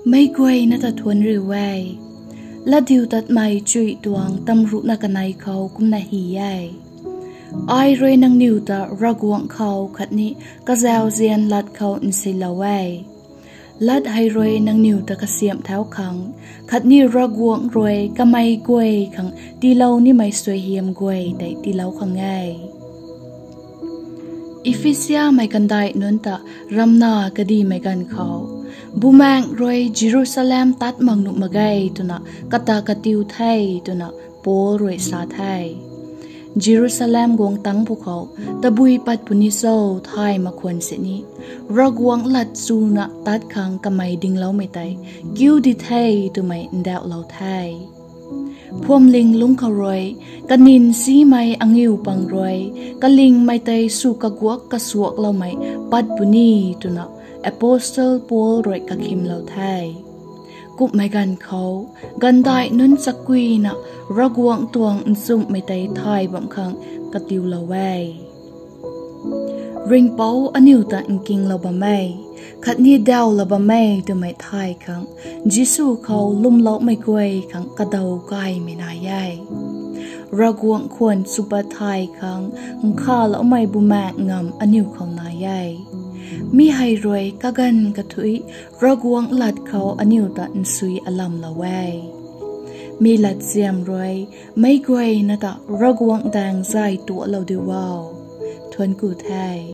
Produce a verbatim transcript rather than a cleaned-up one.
Meic guayna ta thuanc riu e. Latdiutatmei chuih tuang tamruhna kanei khou kumna hy e: Ai rui nangniw ta Ravguangc khou khatni kazauzian lat khou nsilou e. Lat hei rui nangniw ta kasiamh thau khang, khatni Ravguangc rui kamei guay khang tiilou nimei suaihiam guay tei tiilou khang e. Ephesiamei kandai nunc ta ramna kadihmei ganv khou, Bumaengh rui Jerusalem tat mak nuh mak ge twna kata katiu the, twna Paul rui sa the. Jerusalem guang tangc pwkhou tabui pat puni cho thay mak khwan sini, Ravguangc lat chuna tat khang kamei dingloumei tei kiu di the twmei ndauhlou the. Phuamling lungc khou rui, kanin simei aniw pang rui, kalingmei tei sw kaguak kasuakloumei pat puni twna Apostle Paul rui kakhimlou the. Kumhmei ganv khou, gandai nunc chakuina Ravguangc tuang nchumhmei tei thay bam khang katiulou e. Ringhpouc aniu ta nkinglou bam e, khatni daulou bam e twmei thay khang, Jisu khou lwmloumei guay khang kadaw kaimei nai e. Ravguangc khwan chupat thay khang, nkhaloumei Bumaengh ngam aniu khou nai e. Mi hei rui kaganv kathuic Ravguangc lat khou aniu ta nsui alamlou e. Mi latsiam rui, meic guayna ta Ravguangc daeng zay tualou diu o. Thuanc ku the.